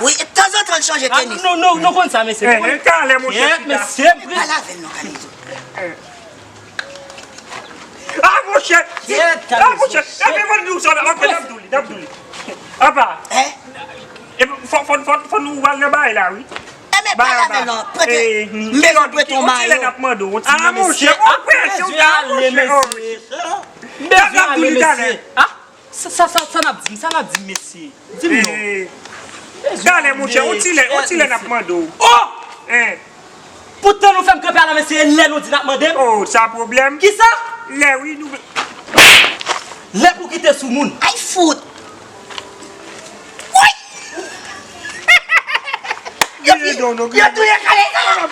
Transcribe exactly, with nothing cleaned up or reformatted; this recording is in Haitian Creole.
Wi, tanzantan l chanje tenis. Nou, nou, nou konn sa, mesye. Talè, monchè, chita. Mesye, m pa lave l non, Kalezo. Ah, monchè! Ah, monchè! Epi mwen di w sa la, ok, n ap di w li, n ap di w li. Apa? Fò, fò, fò, fò nou al nan bagay la, wi. Enben, pa lave non. Prete, m bezwen prete yon mayo. Ah, monchè, ou prese, ou ta, monchè. M bezwen ale, mesye. Ah, sa, sa, sa, sa n ap di m, sa n ap di m, mesye? Di m non. Talè, monchè, on ti lè, on ti lè n ap mande w. Oh! Poutan nou fè m kanpe a la, mesye, e lè nou di n ap mande m? Oh, sa pwoblèm. Kisa? Lè, wi, nou. Lè pou kite sou moun. Ay, fout! Woy! Yo touye Kalezo!